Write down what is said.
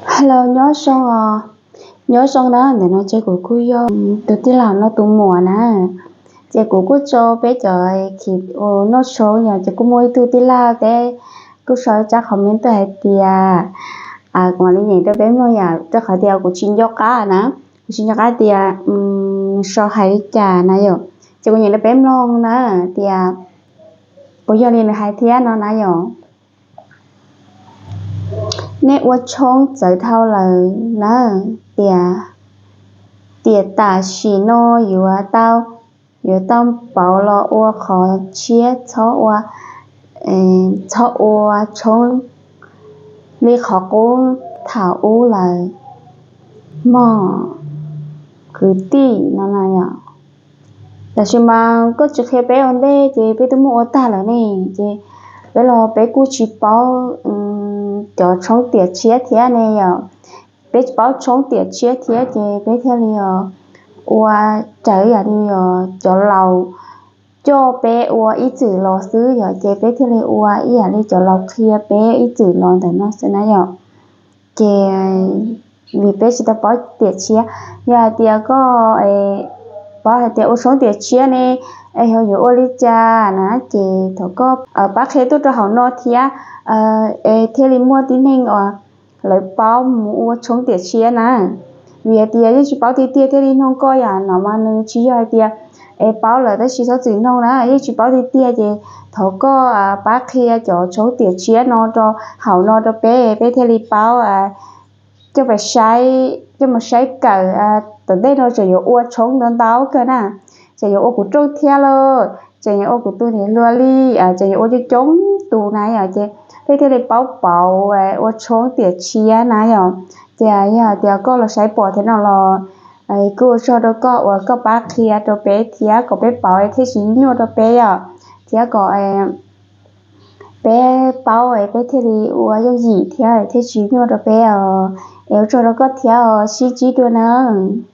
Hello, nyob zoo os. Nyob zoo na, ntawm no ces kuv kuj yog tus tij laug no tus muam na. Ces kuv kuj tso peb cov khiv ua noj tshoob yom, ces kuj muaj ib tug tij laug teb kuj sau tsab comment tuaj hais tias kuv mam li nyeem rau peb mloog yom, rau qhov tias kuv tsis nco qab na, kuv tsis nco qab tias sau hais li cas na yom. Ces kuv nyeem rau peb mloog na, tias puas yog li nws hais thiab no na yom. Nej ua tshoob txawv dhau lawm na, tias, tiam tam sim no yuav tau, yuav tau pauv los ua qhov tshiab, txhob ua, txhob ua tshoob li qhov qub thaum ub lawm mog kwv tij no na yom. Tab sis mas koj tsis qhia peb ua ntej ces peb twb muab ua tag lawm ne, ces peb los peb kuj tsis paub cov tshoob tiam tshiab thiab ne yom. Peb tsis paub tshoob tiam tshiab thiab ces peb thiaj li ua raws yam li cov laus coj peb ua ib txwm los xwb yom, ces peb thiaj li ua ib yam li cov laus qhia peb ib txwm los ntawm no xwb na yom. Ces vim peb tsis tau paub tiam tshiab, yog hais tias koj paub hais tias ua tshoob tiam tshiab ne, es ho yuav ua li cas na, ces thov koj pab qhia tuaj rau hauv no thiab, es thiaj li muaj tib neeg uas lawv paub mus ua tshoob tiam tshiab na. Vim hais tias yeej tsis paub tiag tiag thiaj li noog koj yom, no mas nws tsis yog hais tias es paub lawm tab sis txhob txwm noog na, yeej tsis paub tiag tiag ces thov koj pab qhia cov tshoob tiam tshiab no rau hauv no rau peb, peb thiaj li paub coj mus saib, coj mus saib kawm. Tom ntej no tseem yuav ua tshoob ntau ntau kawg na, tseem yuav ua kuv rooj thiab lauj, tseem yuav ua kuv tus niam hluas li, tseem yuav ua coob coob tus na yom, ces peb thiaj li paub pauv ua tshoob tiam tshiab na yom. Ces yog hais tias koj los saib pom thiab no los kuj ua tsaug rau koj uas koj pab qhia rau peb thiab kom peb pauv thiaj tsis nyuaj rau peb yom, thiab kom peb paub peb thiaj li ua yooj yim thiab thiaj tsis nyuaj rau peb os. Es ua tsaug rau koj thiab os, sib ntsib dua nawb.